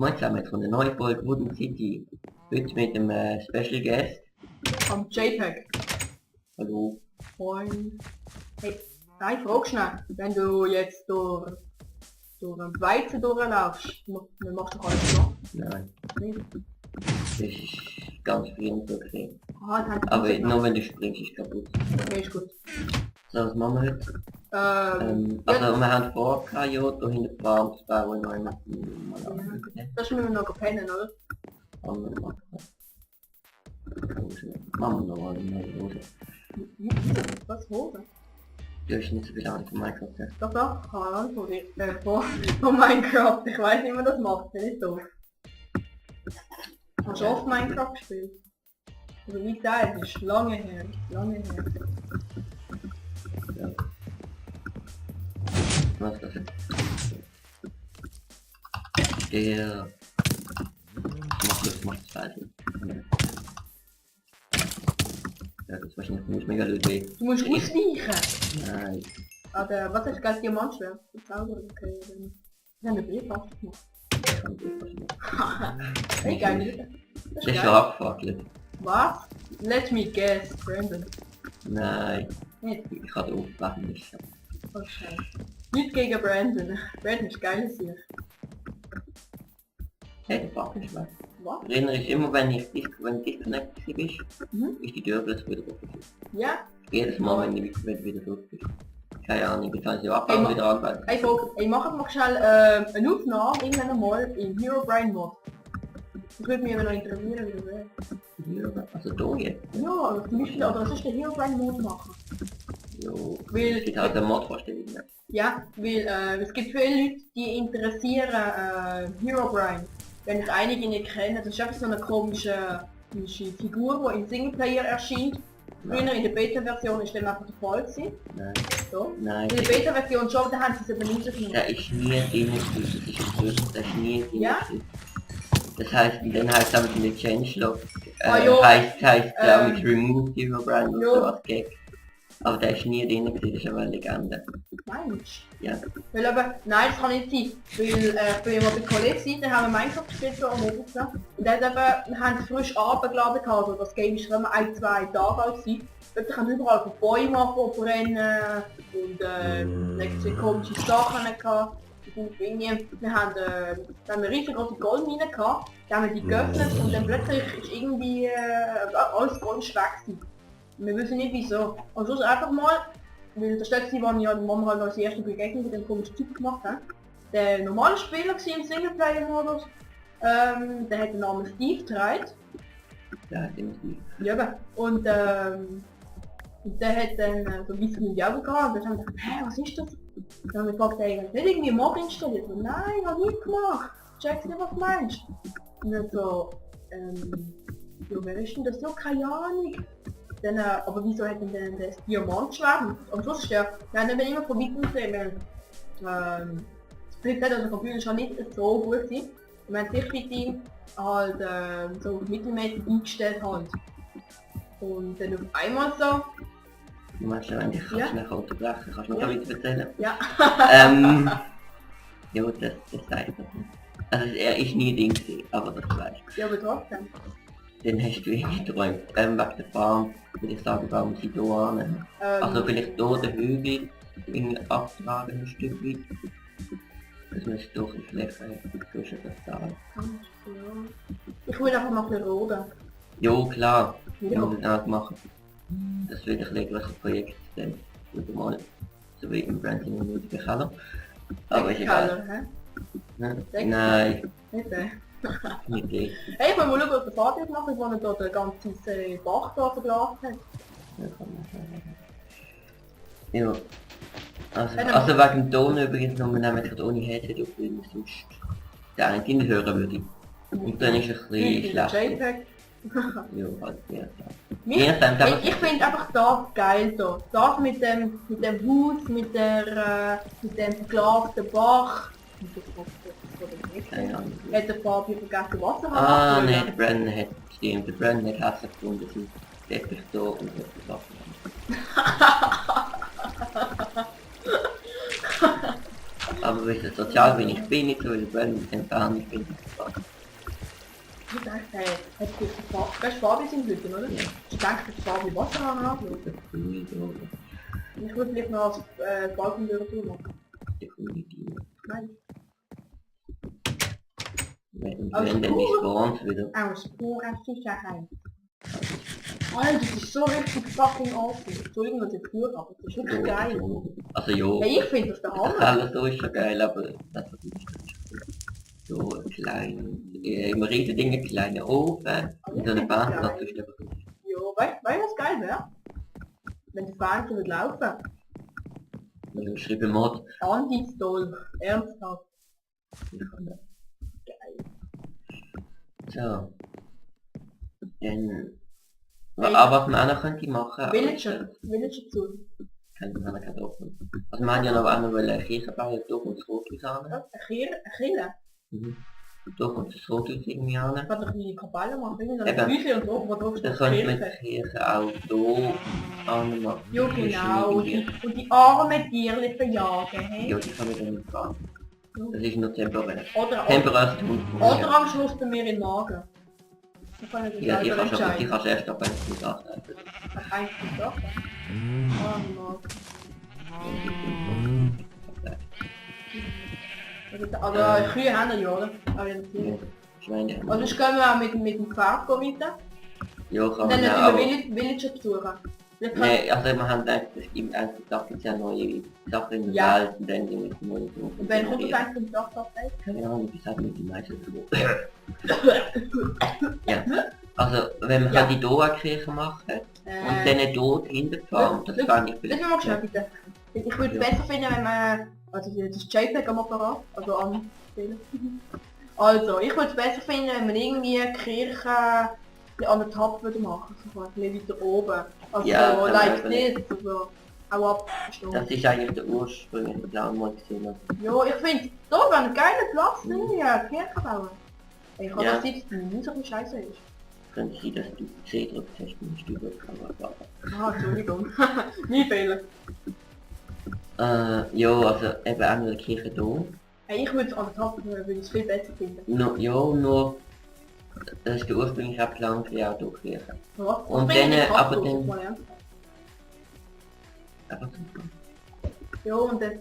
Moin zusammen von der neuen Folge Wooden City. Heute mit dem Special Guest. Am JPEG. Hallo. Moin. Hey, nein, frag schnell. Wenn du jetzt durch den Weizen durchlaufst, dann machst du doch alles noch. Nein, Nicht? das ist ganz viel so gesehen. Aha, dann hat Aber nur wenn du springst, ist kaputt. Okay, ist gut. So, was machen wir heute? Ja, Wir haben vor, ja, da hinter der Farm zu bauen, neu mal das müssen wir noch pennen, oder? anderen machen. Machen wir noch eine neue Hose. Was, Hose? Du hast nicht so viel Ahnung von Minecraft, ja? Doch, keine Ahnung von Minecraft. Ich weiß nicht, wie man das macht, bin ich doof. Hast du oft Minecraft gespielt? Also wie gesagt, das ist lange her. Ja. Was ist das jetzt? Der... Macht das falsch. Ja, das wahrscheinlich nicht mega Idee. Du musst ausweichen! Nein. Aber was ist gerade Diamantschwert? Das ist auch gut, okay. Dann haben wir Brief gemacht. Hey, geil. Das ist schon abgefackelt. Was? Let me guess, Brandon. Nein. Nicht? Ich kann aufwachen nicht. Oh Scheiße. Nicht gegen Brandon. Brandon ist geil hier. Hey, der Bug ist weg. Was? Erinnere ich immer, wenn disconnected bist, ist die Tür plötzlich wieder offen. Ja? Jedes Mal, wenn du wieder durch bist. Keine Ahnung, ich kann sie abbauen und wieder anfangen. Hey, Volk, ich mache mal schnell eine Aufnahme irgendwann einmal im Herobrine Mod. Das würde mich aber noch interessieren, wie das wäre. Also hier jetzt? Ja, also zum Beispiel, oder was ist der Herobrine Mod machen? Jo, Weil- es gibt halt eine Mod-Vorstellung. Ne? Ja, weil es gibt viele Leute, die interessieren Herobrine. Wenn es einige nicht kennen, das ist einfach so eine komische Figur, die im Singleplayer erscheint. Früher in der Beta-Version ist dann einfach der Fall gewesen. Nein. So. Nein. In der Beta-Version schon, da haben sie es aber nicht genommen. Der ist nie drin, das ist ein Grund, der ist nie drin. Ja? Das heisst, dann heisst es in der Changelog, ja. heisst glaube ich Remove Herobrine oder Ja. so als Gag. Aber der ist nie drin, das ist aber eine Legende. Mensch. Ja. Weil aber, nein, das kann nicht sein. Weil ich bin immer bei Kollegen, da haben wir Minecraft gespielt so am Abend. Und dann wir haben es frisch abgeladen gehabt, also das Game ist schon immer 1-2 Tage alt gewesen. Dort haben überall von Bäumen verbrennen und so komische Sachen gehabt. Wir haben eine riesengroße Goldmine gehabt, da haben wir die geöffnet und dann plötzlich ist irgendwie alles Gold weg gewesen. Wir wissen nicht wieso. Also so einfach mal, weil der Stöckchen war ja, wo wir halt als erste Begegnung mit dem komischen Typ gemacht haben. Der normale Spieler war im Singleplayer-Modus, der hat den Namen Steve getragen. Ja, den ist nicht. Ja, und der hat dann so ein bisschen in die Augen gehabt und dann haben wir gedacht, hä, was ist das? Dann haben wir gefragt, nicht irgendwie Mod installiert? Und nein, hab nicht gemacht. Check's nicht, was du meinst. Und dann so, ja, wer ist denn das? Ja, keine Ahnung. Dann, aber wieso hat denn das Diamantschwert? Am Schluss ist der, wir haben dann immer von weitem gesehen, das Split hat, also der Computer schon nicht so gut sein. Und wir haben sich mit ihm halt so auf Mittelmeter eingestellt halt. Und dann auf einmal so, Du meinst ja, wenn ich Ja. schnell unterbrechen, kannst du mir Ja. da weiter erzählen? ja. Ja, das zeigt das nicht. Also er ist nie Ding gewesen, aber das weißt du. Ja, aber trotzdem. Dann hast du irgendwie geträumt, wegen der Farm, würde ich sagen, bauen sie hier an. Also vielleicht hier den Hügel in abtragen ein Stück weit. Das müsste doch eine Fläche zwischen das Tal. Ich will einfach noch ein roden. Jo, klar, Ja. wir müssen das machen. Das wird ein längeres Projekt, dann wieder mal so wie im Branding im Nötigen Keller. Aber ist egal. Keller, hä? Ne? Denkst du? Nein, Nicht nicht ich. Hey, ich will mal schauen, was der Vater jetzt macht, wo er da den ganzen Bach da verglast hat. Ja. Also wegen dem Ton übrigens noch, wir nehmen gerade ohne Headset auf, weil wir sonst den einen Kind hören würde. Und dann ist es ein bisschen schlecht. JPEG. Ja, halt, ja, klar. Mich- Ja, dann darf Ich finde einfach das geil da. Das mit dem Haus, mit dem verglasten Bach. Keine Ahnung. Hat der Fabio vergessen Wasser Ah, nein, der Brandon hat, stimmt, der Brandon hat Hässlich gefunden, sein Teppich da und hat das Sachen. Aber weil ich sozial bin, ich bin nicht so, ich bin entfernt, ich bin nicht so. Ich denke, hat gute Farbe. Weißt du, Farbe sind Hütten, oder? Ja. Ich denke, die Farbe Wasser anschauen. Ich würde vielleicht noch als Balkentür machen. Definitiv. Nein. Wenn Also dann die Spawns wieder. Aus purer Sicherheit. Alter, das ist so richtig fucking awesome. Entschuldigung, dass ich früher habe, das ist wirklich geil. Also ja. Ja, ich finde das der Das Hammer. alles so ist schon geil, aber das was ich so klein, im riesen Ding ein kleiner Ofen, in so einer Bahn, das tust du einfach nicht. Ja, weißt du, was geil wäre? Wenn die Fahnen würde laufen. Wenn du schreibst Mod, Andi-Stolch. Ernsthaft. Geil. so. Dann, aber was man auch noch könnte machen, Villager zu. könnte man auch noch offen. Also wir haben ja noch einmal eine Kirche bauen, da kommt das Rothaus an. Eine Kille. Da kommt das Rothaus irgendwie an. Ich kann doch eine Kapelle machen, Eben. eine Füße und oben, wo drauf Dann steht könnte man Kirche. die Kirche auch hier anmachen. Ja genau, und die armen Tierchen verjagen, hey? Ja, die kann man dann nicht fahren. Das ist nur temporär. Oder Temporär Oder am Schluss bei mir in den Magen. Dann kann ich das ja, die selber kannst du entscheiden. erst ab, wenn du das hast. Eigentlich doch. Also Kühe haben wir ja, oder? Aber ja, natürlich. Schweine. Also ich gehe auch mit dem Pferd weiter. Ja, kann Und dann man ja, über aber... Villager besuchen. Nee, also wir haben gedacht, es gibt einfach Sachen, ja neue Sachen in der Ja. Welt und dann die mit neuen Sachen. Und wenn kommt eigentlich zum Dachtabteil? Keine Ahnung, ich sage nicht die meisten Ja. Also wenn wir Ja. halt die Doha-Kirche machen und dann dort hinterfahren, das kann ich Lass vielleicht... mich mal schnell bitte. Ich würde es Ja. besser finden, wenn man... Also das ist JPEG am Apparat, also am Spielen. Also, ich würde es besser finden, wenn man irgendwie die Kirche an der Tab würde machen, so ein bisschen weiter oben. Also Ja, so kann like man this, also auch abgestimmt. Das ist eigentlich der ursprüngliche Plan, mal gesehen habe. Ja, ich finde, da wäre ein geiler Platz, ne? Ja, Kirche bauen. Ich habe Ja. das jetzt nicht so viel Scheiße ist. Könnte sein, dass du C gedrückt hast und die Kamera. Ah, Entschuldigung. Nie Fehler. Ja, also eben auch nur die Kirche hier. Hey, ich würde es an der Tab machen, würde ich es viel besser finden. Nur, das ist der ursprüngliche Plan für die Autokirche. Ja, Und bringe dann, ich den aber Kaktus dann- mal ernst. Einfach so. Ja, und dann...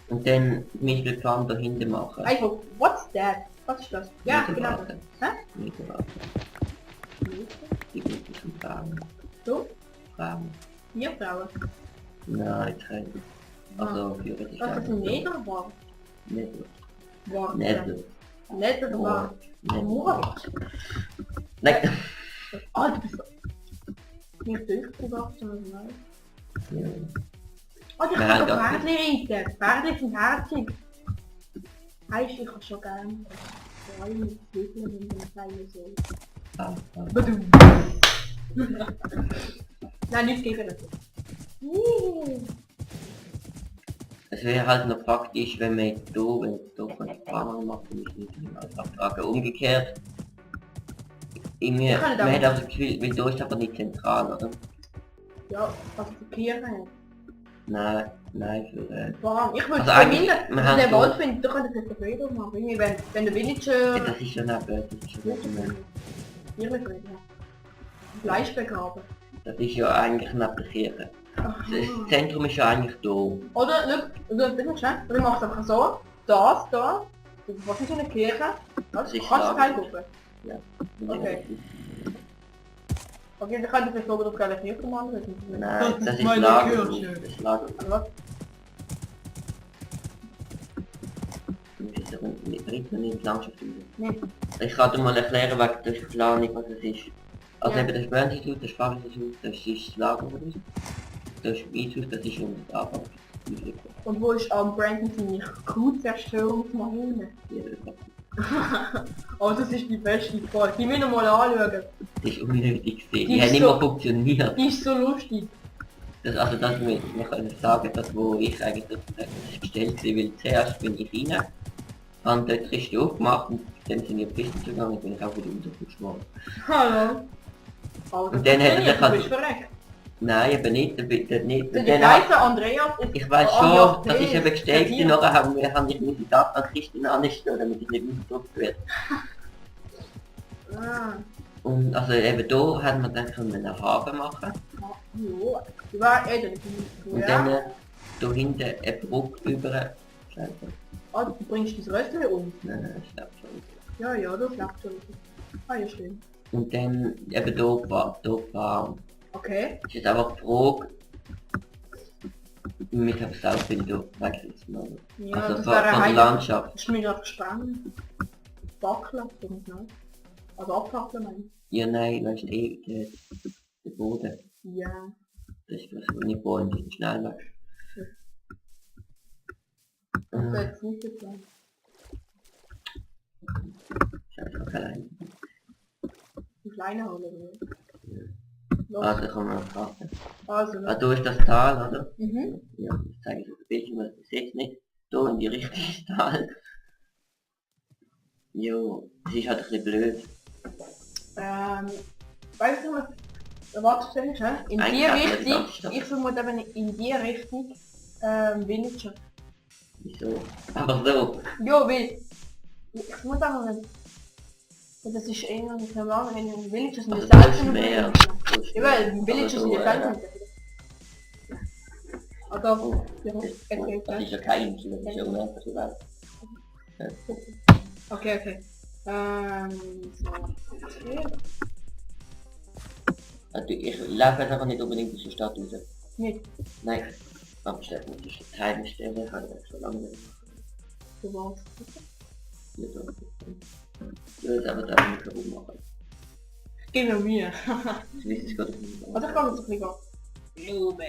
Und dann müssen wir den Plan dahinter machen. Einfach, what's that? Was ist das? Ja, Nicht genau. erwarten. Hä? Nicht erwarten. Die Gute zum Fragen. So? Fragen. 4 Frauen. Nein, keine. Also für die Was ist ein Leder war? Nicht. War. Nicht. Leder war. Mord. Nein. Ah, du bist... Nicht durchgewachsen, also nein. Ja. Oh, ich Nein, kann doch das Pferdchen reiten. Pferdchen sind herzig. Heißt, ich kann schon gerne Freude mit Zwiebeln und den kleinen so. Badum. Nein, nicht gegen das. Es wäre halt noch praktisch, wenn man jetzt hier, wenn es hier von der Kamera macht, und ich nicht mehr als abtragen. Umgekehrt, irgendwie, Ich kann man nicht hat auch das Gefühl, weil hier ist aber nicht zentral, oder? Ja, was für Kirche. Nein, für Warm. Ich würde Also es eigentlich, verhindern, wir dass haben der so- Wald findet, da könnte es Verfehlung machen. Irgendwie, wenn der Villager... das ist schon neben, das ist schon neben. Tierfrieden. Fleisch begraben. Das ist ja eigentlich neben der Kirche. Das Zentrum ist ja eigentlich da. Oder, schau, bitte schnell. Oder machst du einfach so. Das, da. Was ist eine Kirche? Das Das ist kannst du Lager. reingucken. Ja. Okay. Okay, dann könnte ich vielleicht sogar das geile Kirche machen. Nein, das ist meine Lager. Kirche. Das ist Lager. Also was? Du musst jetzt aber nicht in die Landschaft üben. Nee. Ich kann dir mal erklären, wegen der Planung, was es ist. Also Ja. eben das Sprachinstitut, das Sprachinstitut, das ist das Lager, das Einzugs, das ist unser Arbeit. Und wo ist Brandon seine Crew-Zerstörungsmaschine? Oh, das ist die beste Folge. Die müssen wir mal anschauen. Das ist unnötig gewesen. Die Die haben ist nicht so- mehr funktioniert. Die ist so lustig. Also das wir können sagen, dass wo ich eigentlich das ist gestellt war, weil zuerst bin ich rein, habe dort die Kiste aufgemacht und dann sind die Pisten zugegangen und bin ich auch wieder runtergeschwommen. Hallo. Oh, Und dann hat er sich du halt- bist verreckt. Nein, eben nicht, bitte nicht. Der Und dann hat- Kaiser Andreas ist... Ich weiß Andreas schon, das ist eben gestellt, P. nachher haben ich muss die Datenkiste anstellen, damit ich nicht ausgedruckt werde. Ah, Und also eben da hat man dann können einen Haken machen. jo. Du war nicht Und ja. dann da hinten eine Brücke über. Scheiße. Ah, du bringst das Röstchen um. Nein, ich glaube schon. Ja, ja, das klappt schon. Ah, ja, stimmt. Und dann eben da fahren. Okay. Es ist einfach die Frage, mit dem South bin ich da weggesetzt. Ja, Also das von wäre der heilig. Landschaft. Das ist mir gerade gespannt. Backeln, stimmt nicht. Also abfackeln meine ich. Ja, nein, weißt du, der Boden. Ja. Das ist das, was nicht bohren, die sind schnell weg. Das wäre jetzt nicht geplant. Ich habe einfach allein. Die kleine Halle, oder? Los. Ah, da kann man noch Karte. Also, Ah, da ist das Tal, oder? Mhm. Ja, das zeige ich auf dem Bildschirm, weil ich sehe es nicht. Da in die richtige Tal. Jo, es ist halt ein bisschen blöd. Weißt du, was erwartet ist, hä? In die Eigentlich hat man die Richtung, ganze Stadt. ich vermute eben in die Richtung, Villager. Wieso? Aber so. Ja, weil, ich vermute aber nicht. Das ist eher nicht normal, wenn in Villagers sind Also die da ist selten mehr. Ja, weil Villagers sind die selten. Also, Oh, ja, das, okay, das ist ja kein Insel, das ist ja unendlich weit. okay, okay. So. Hier. Also ich laufe jetzt einfach nicht unbedingt aus der Stadt raus. Nicht. Nein, Amsterdam ist eine Heimstelle, habe ich schon lange nicht Du warst. gemacht. Ich will es aber da nicht herummachen. Gib mir Mühe. Das wisst ihr gerade nicht. Also ich kann jetzt ein bisschen Blume.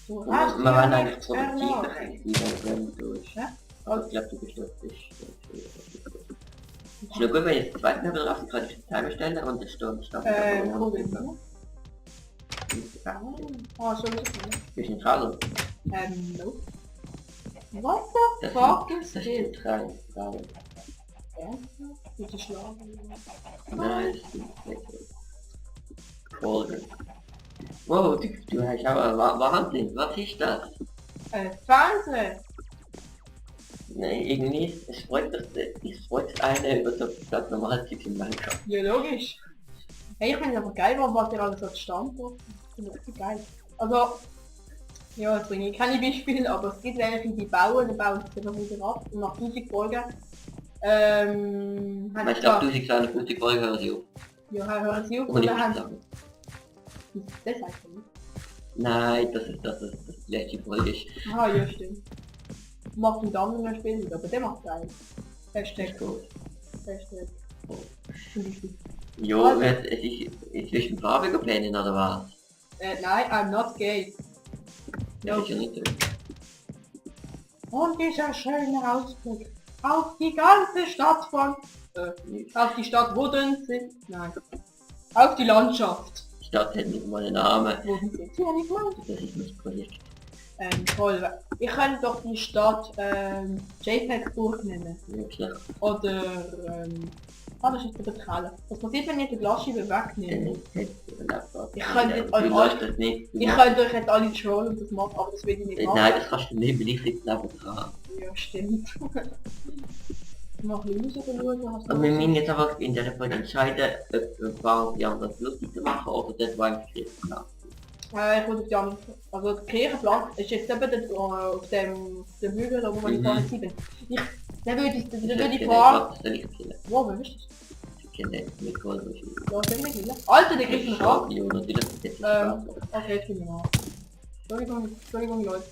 Du Man hast war ja eigentlich nicht produktiver, verloren. wenn du durch. Ja? Also ich glaube, du bist dort. Ist nur gut, wenn ich das zweite Level raus kann, ich die Timer stellen und das Stunde starten. Cool. Ah, so ist es nicht. Bist du in Tralo? No. What the Das fuck Das is ist this? die Tralo. Bitte schlagen. Nein, das ist nicht. Folge. Wow, du hast auch eine Wahnsinn. Was ist das? Fernsehen! Nein, irgendwie, es freut einen über so das normale Typ in Minecraft. Ja, logisch. Hey, ich finde es aber geil, was ihr alles als Standort. Ich finde richtig geil. Also, ja, jetzt bringe ich keine Beispiele, aber es gibt welche, die bauen, dann bauen sie einfach wieder ab. Und nach 1000 Folgen, haben Ich glaube, 1250 Folgen hören sie auf. ja, hören sie auf Und und ich dann haben sagen. sie... Das heißt ja nicht. Nein, das die letzte Folge ist. Ah, ja, stimmt. Macht den anderen Spiel, aber der macht geil. Hashtag, Gut. Hashtag. Oh. Zum Beispiel. Jo, Also- es ist inzwischen farbiger Pläne oder was? Nein, I'm not gay. Ja, No. ist ja nicht so. Und dieser schöne Ausblick auf die ganze Stadt von... auf die Stadt Wodense. Nein. Auf die Landschaft. Die Stadt hat nicht mal einen Namen. Wodense. Ja, nicht mal. Das ist mein Projekt. Toll. Ich könnte doch die Stadt JPEG-Burg nennen. Wirklich. Oder das ist der Keller. Was passiert, wenn ich die Glasscheibe wegnehme? Ich könnte jetzt Du alle- lässt das nicht. Ich könnte euch jetzt alle trollen und das machen, aber das will ich nicht machen. Nein, das kannst du nicht, weil ich sitze neben dran. Ja, stimmt. Mach Linse schauen, was Und wir müssen jetzt einfach in der Folge entscheiden, ob wir die anderen lustig machen oder das, was eigentlich richtig ist. Ich würde die anderen... Also der Kirchenplatz ist jetzt eben dort, auf dem Hügel, wo ich Mhm. vorhin bin. Dann würde ich Ich fahren... Das soll ich killen. Wo, wer ist das? Ich kenne nicht Gold, was ich Ja, soll ich nicht killen? Alter, der kriegt mich an! Ja, natürlich, das ist Spaß. Okay, jetzt kriegen wir an. Entschuldigung, Leute.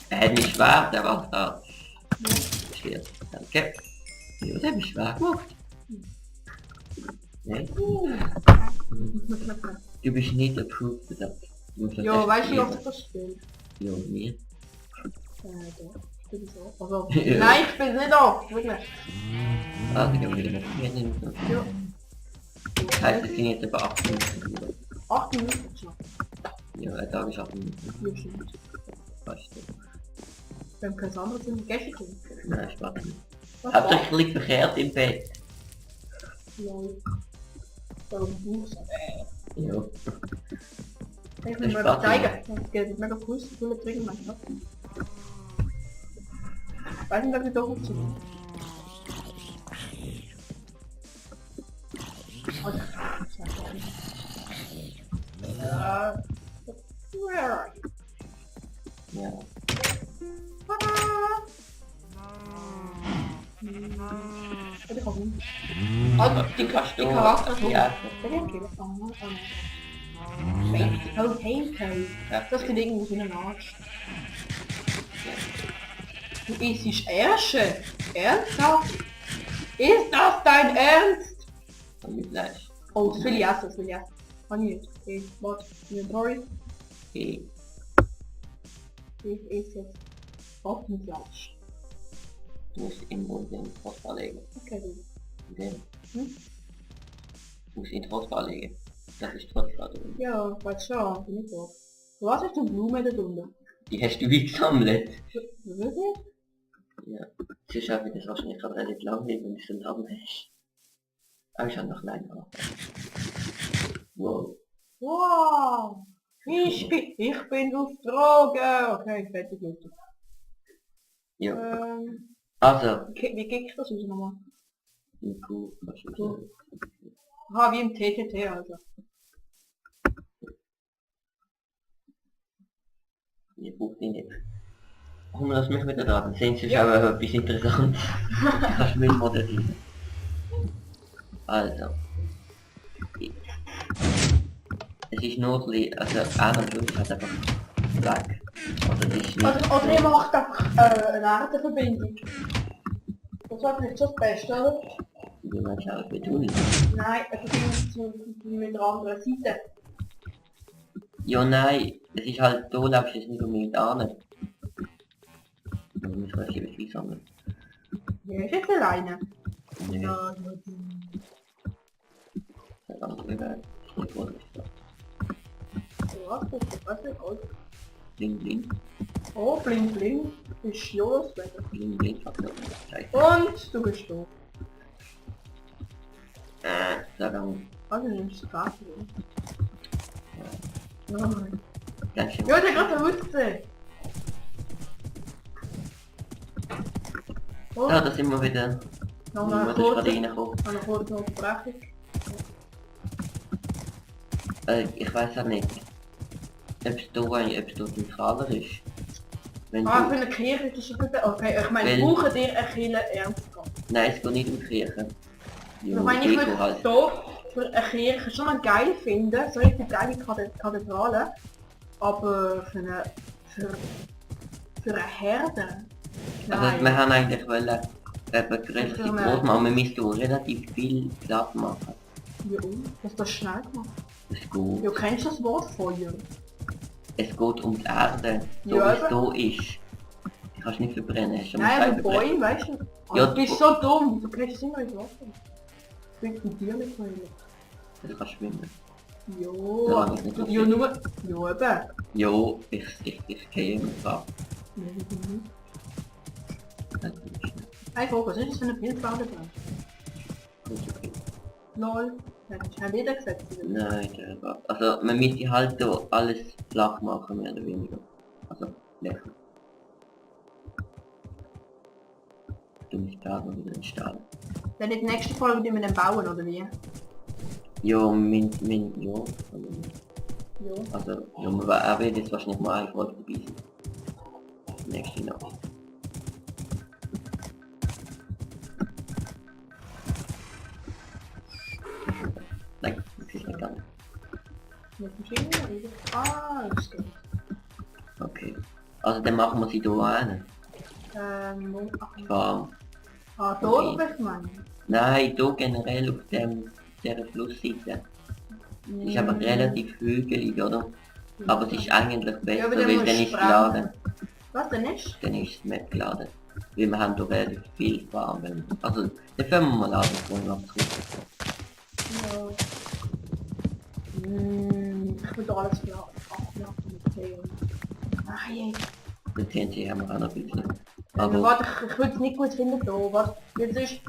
Er hat mich schwer, der war da. Steht. Danke. Ja, der hat mich schwer gemacht. Nein, du bist nicht approved für das. Ja, weißt du, wie oft ich das spiele? Ja, mir. Doch. Ich bin so. Also, Ja. nein, ich bin nicht oft, wirklich. Also, ich habe wieder mal 4 Minuten. Ja. Das heißt, es sind jetzt etwa 8 Minuten. 8 Minuten schon. Ja, ein Tag ist 8 Minuten. Ja, stimmt. Weißt du. Wir haben kein anderes im Gäste tun. Nein, Spaß nicht. Was Hauptsächlich liegt verkehrt im Bett. Lol. So ein Buch. Ja. Ich will mal zeigen. Das geht mega cool. Ich will trinken manchmal. Weiß nicht, ob ich da gut sind. Ja. Also die Charakter. Ja. Das klingt irgendwie wie ein Arsch. Du isst Ärsche? Ernsthaft? Ist das dein Ernst? Mit Fleisch. Oh, das will ich essen, das will ich essen. Kann ich nicht. Okay, warte. Inventory. Okay. Ich esse jetzt Trockenfleisch. Du musst irgendwo in den Trostbar legen. Okay, In den. Hm? Du musst in den Trostbar legen. Das ist Trostbar drin. ja, weiß schon, bin ich drauf. Was hast du Blumen da drunter? Die hast du wie gesammelt. Wirklich? Ja. Sie schaffen das wahrscheinlich gerade relativ lang, wenn du den haben hast. Aber ich habe noch klein gemacht. Wow. Wow! Ich bin auf Drogen! Okay, fertig, Leute. Ja. Wie Also. krieg ich das raus nochmal? Die Kuh. Was ist So. das? Aha, wie im TTT also. Ich brauche die nicht. Warum lass mich wieder dran? Sehen Sie schon etwas Interessantes. Kannst du mich moderieren. Also. Es ist nur ein bisschen, also einer und ist halt einfach weg. Also es ist nicht... Oder ihr macht einfach eine Erdenverbindung. Das wäre nicht so das Beste, oder? Wie meinst du auch mit Uni? Nein, eine Verbindung mit der anderen Seite. Ja, nein, es ist halt, da läufst du jetzt nicht unbedingt an. Da müssen wir eben viel sammeln. Wer ist jetzt alleine? Nee, Ja, verdammt, überall. Nicht vorsichtig. was ist aus? Bling, bling. Oh, bling bling. Ist los, Wetter. Bling, bling, Faktor. Und du bist tot. Sag mal. Also nimmst du Karte. Ja, Ganz schön. der hat gerade Wutze. Oh, Ja, da sind wir wieder. noch Wir eine müssen gerade kurze reinkommen. Unterbrechung. Ich weiß auch nicht, ob es dort neutraler ist. Wenn Ah, du... für eine Kirche ist das schon gut. Okay, ich meine, Weil- brauchen dir eine Kirche ernst genommen? Nein, es geht nicht um die Kirche. Ich meine, ich würde halt. hier für eine Kirche schon mal geil finden, so richtig geile Kathedrale, aber für eine Herde? Also wir haben eigentlich wollen, relativ Für eine- groß machen, wir müssen auch relativ viel Platz machen. Ja, hast du das schnell gemacht? Es geht. Du kennst das Wort Feuer? Es geht um die Erde, so Ja, wie es da ist. Du kannst nicht verbrennen, hast du Nein, aber verbrennen. Bäume, weißt du? Ja, Du bist so dumm, du kriegst immer ins Wasser. Ich bin mit dir nicht mehr. Das kannst schwimmen. Jo, Ja, das ist nicht ja nur... Ja, eben. Jo, ich gehe immer drauf. Hey, Frage, was ist das für eine Bildbahn dran? Okay. Lol. Haben jeder gesagt? Nein, der war... Also man müsste halt da alles flach machen, mehr oder weniger. Also, lächeln. Du musst da noch wieder entstehen. Dann in der nächsten Folge die mit dem bauen, oder wie? Ja, ja. Ja. Also, ja, er wird jetzt wahrscheinlich mal eine Folge dabei sein. Nächste Nacht. Nein, das ist nicht ganz. Mit dem Finger, oder? Ah, das geht. Okay. Also dann machen wir sie hier rein. Farm. Dort möchte man. Nein, hier generell auf dieser Flussseite. Es ist aber relativ hügelig, oder? Aber es ist eigentlich besser, aber dann weil musst dann du ist sprengen. geladen. Was denn ist? Dann ist es nicht geladen. Weil wir haben hier relativ viel Farben. Also, dann fangen wir mal an, bevor wir zurück. Ja. Ich will alles wieder ablassen mit Theo. Nein, Den TNT haben wir auch noch ein bisschen. aber Aber warte, ich würde es nicht gut finden da. Was? Jetzt ist...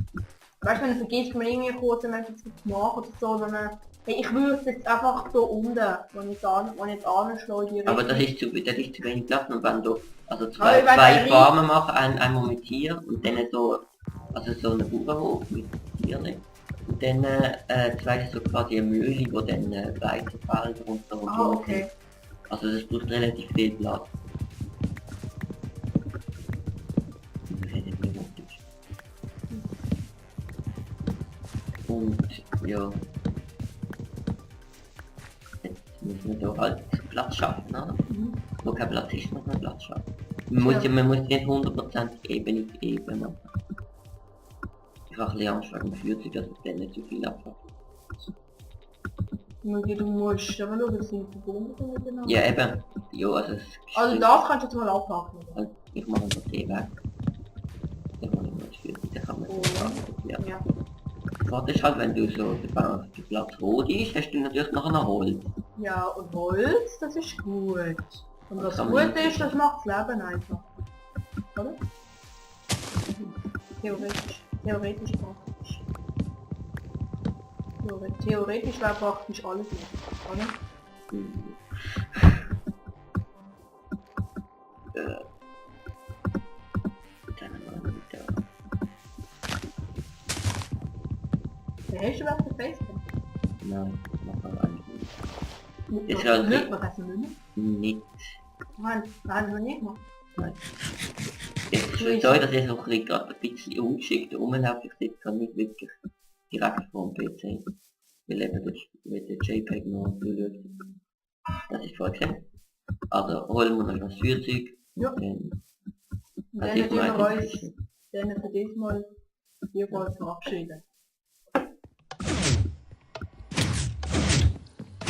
weißt du, wenn du vergisst, mal irgendwie kurz etwas zu machen oder so, sondern hey, ich würde jetzt einfach hier unten, wenn ich jetzt anschlage, die Aber Richtung. das ist zu wenig Platz, und wenn du also Aber wenn zwei der Farmen machen, einmal mit Tier und dann so, also so eine Bauernhof mit Tieren. Und dann zweites so quasi eine Mühle, wo dann Weizenfelder und so und Ah, so okay. sind. Also das braucht relativ viel Platz. Und ja. Jetzt müssen wir da halt Platz schaffen, oder? Mhm. Wo kein Platz ist, muss man Platz schaffen. Man muss nicht 100% Ebene für Ebene machen. Ich habe ein bisschen Angst wegen dem Führzeug, dass es dann nicht zu viel abfällt. Du musst aber schauen, dass sie verbunden sind miteinander. Ja eben. Ja, also es Also das kannst du jetzt mal abpacken. Oder? halt, ich mache einfach den weg. Dann mache ich mal das Führzeug, dann kann man so machen. Ja. Ja. Warte ist halt, wenn du so der Platz rot ist, hast du natürlich noch einen Holz. Ja, und Holz, das ist gut. Und was Kann man gut ist, das macht das Leben einfach. Oder? Theoretisch. Theoretisch praktisch. Theoretisch wäre praktisch alles nicht, oder? Dann haben wir wieder. Hast du was für Facebook? Nein, machen wir eigentlich nicht. Ist Ja, halt Glück, wir das nicht. nicht. Nein, haben wir nicht gemacht. Nein. Es ist schon so, dass ich so gerade ein bisschen ungeschickt rumlaufe. Ich sitze gar nicht wirklich direkt vor dem PC. Weil eben mit der JPEG noch anschaut. Das ist voll gesehen. Also holen wir noch das Feuerzeug. Ja. Dann Und also dann ich tun wir meine, uns dann für diesmal hierbei verabschieden.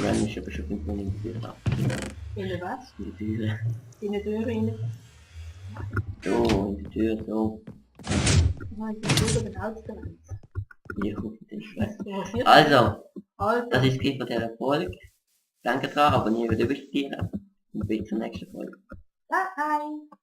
Ren ist aber schon 5 Minuten wieder ab. In der was? In die Türe. In der Tür rein. So, in die Tür, so. Nein, ich bin über den Ausgang. Hier guckt den Schreck. Was passiert? Also, Also, das ist es von dieser Folge. Danke dran, abonnieren, überstehen. Und bis zur nächsten Folge. bye.